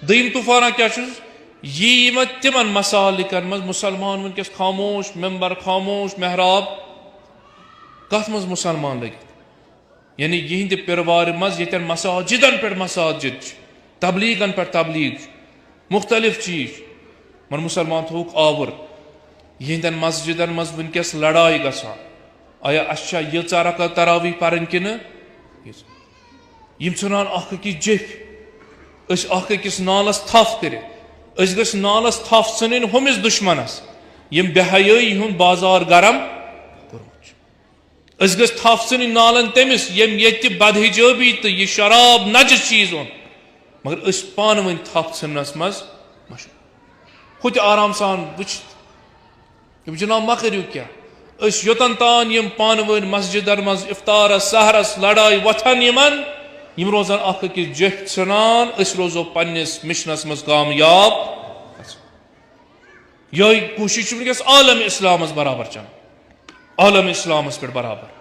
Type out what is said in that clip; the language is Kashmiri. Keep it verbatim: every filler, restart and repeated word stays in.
دوٚیِم طوفانہ کیٛاہ چھُ؟ یی یِمن تِمن مسالکن منٛز مُسلمان وٕنکیٚس خاموش، ممبر خاموش، محراب، کتھ منٛز مُسلمان لٔگِتھ؟ یعنی یِہنٛدِ پِروارِ منٛز ییٚتٮ۪ن مساجدن پٮ۪ٹھ مساجد چھِ، تبلیغن پٮ۪ٹھ تبلیغ چھِ، مختلف چیٖز چھِ، مگر مُسلمان تھوٚوُکھ آوُر۔ یِہنٛدٮ۪ن مسجدن منٛز وٕنکیٚس لڑایہِ گژھان، آیا اَسہِ چھا ییٖژاہ رکعت تراویح پرٕنۍ کِنہٕ ییٖژاہ؟ یِم ژھٕنان اکھ أکِس جیٚپھۍ۔ أسۍ اکھ أکِس نالس تھپھ کٔرِتھ۔ أسۍ گٔژھۍ نالس تھپھ ژھٕنٕنۍ ہُمِس دُشمنس، یِم بے حیٲیی ہُنٛد بازار گرم کوٚرمُت چھُ۔ أسۍ گٔژھۍ تھپھ ژھٕنٕنۍ نالن تٔمِس، ییٚمۍ ییٚتہِ بدحجٲبی تہٕ یہِ شراب نجس چیٖز اوٚن۔ مگر أسۍ پانہٕ ؤنۍ تھپھ ژھٕننس منٛز مشغول۔ ہُہ تہِ آرام سان وٕچھِتھ۔ یِم جناب، مہ کٔرِو کینٛہہ۔ أسۍ یوٚتن تام یِم پانہٕ ؤنۍ مسجدن منٛز افطارس سحرس لڑایہِ وۄتھن یِمن، یِم روزن اکھ أکِس جیٚپھۍ ژھٕنان، أسۍ روزو پننِس مشنس منٛز کامیاب۔ یِہوٚے کوٗشِش چھِ وٕنکیٚس عالم اسلامس برابر چلان، عالم اسلامس پٮ۪ٹھ برابر۔